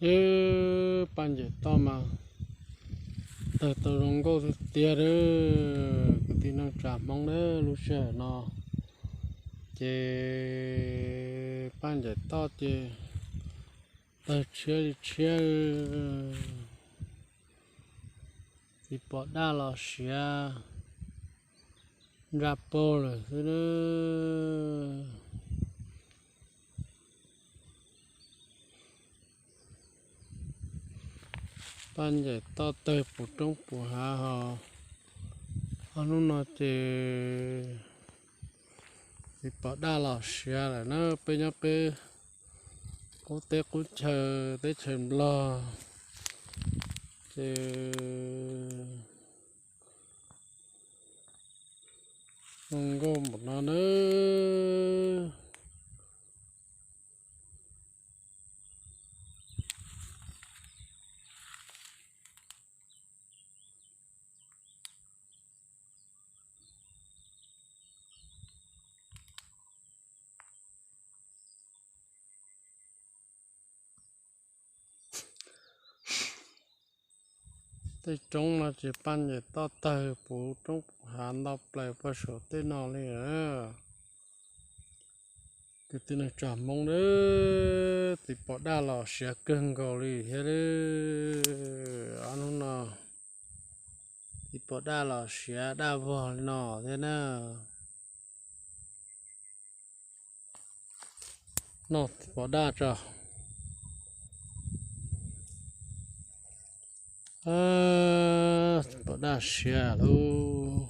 Paj Ncaim Toj mas tawg tau zoo nkauj tiag tiag lawm kwv tij neej tsa Hmoob lub sij hawm no. Ces Paj Ncaim Toj ces tawg tshiab li tshiab, txiv pos daj los siav ntsa paug lawm xwb na. Paj Ncaim Toj tawg puv roob puv hav ho, ob hnub no ces txiv pos daj los siav lawm na. Peb nyob peb qub teb qub chaw, teb chaws Nplog ces zoo nkauj npaum no nawb. Tej roob no ces Paj Ncaim Toj tawg puv roob puv hav ntau plaws paj saum tej no li lawm. Kwv tij neej tsa Hmoob, txiv pos daj los siav kawg nkaus li thiab. Ob hnub no txiv pos daj los siav daj vog li no thiab na. Noj txiv pos daj tso. Txiv pos daj siav lauj.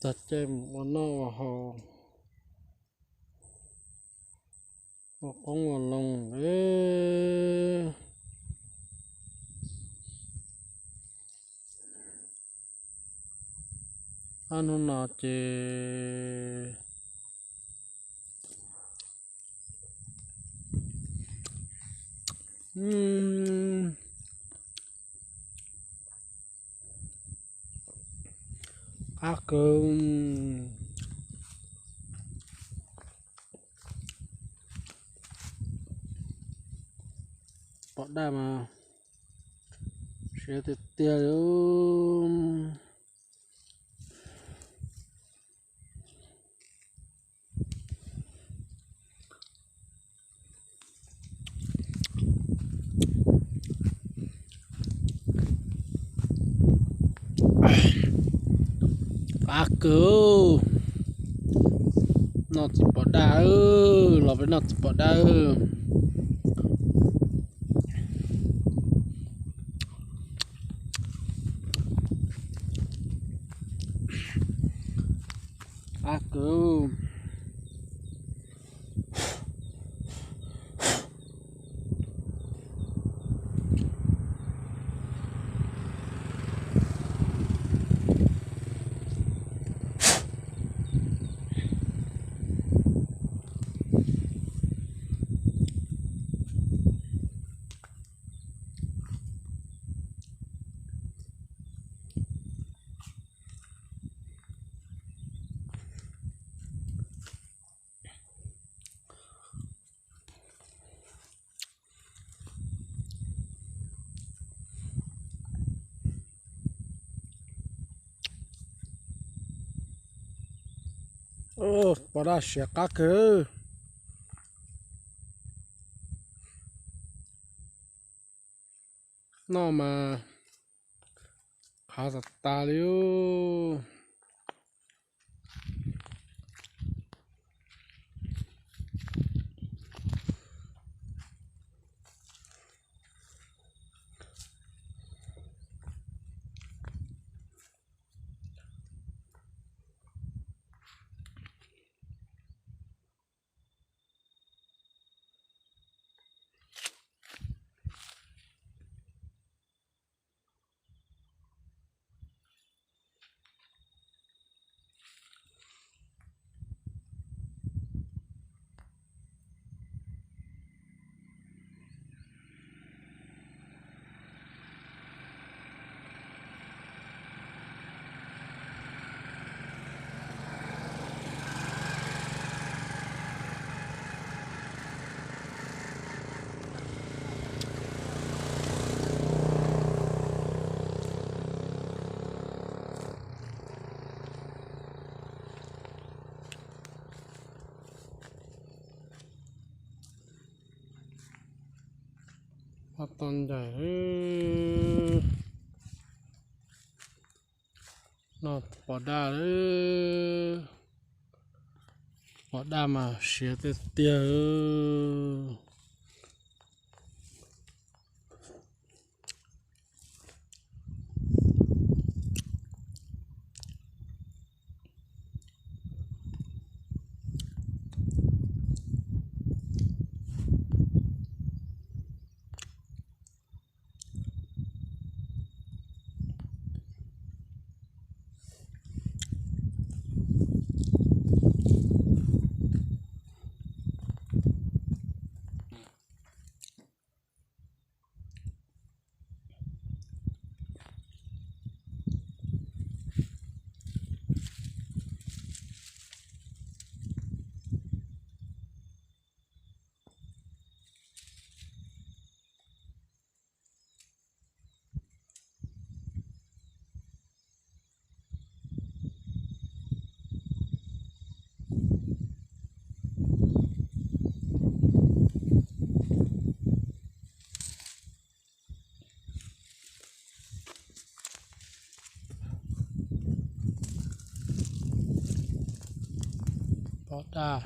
Tag caij mus ua noj ua haus, ua qoob ua loo. Ob hnub no ces qab kawg. Pos daj mas siav tiag tiag li. Qab kawg. Noj txiv pos daj, los peb noj txiv pos daj. Qab kawg. Pos daj siav qab kawg. Noj mas qhav tas tas li. Tau ncaim, noj pos daj, pos daj mas siav tiag tiag. Pos daj.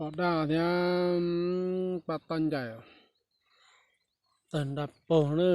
Pos daj thiab paj toj ncaim tawg nra pog na.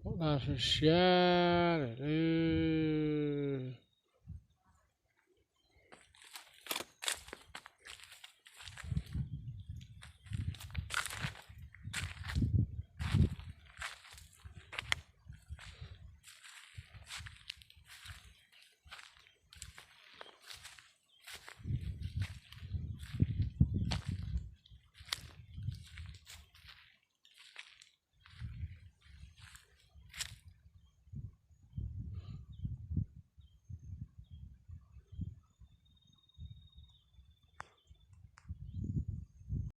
Pos daj siab siab lawm.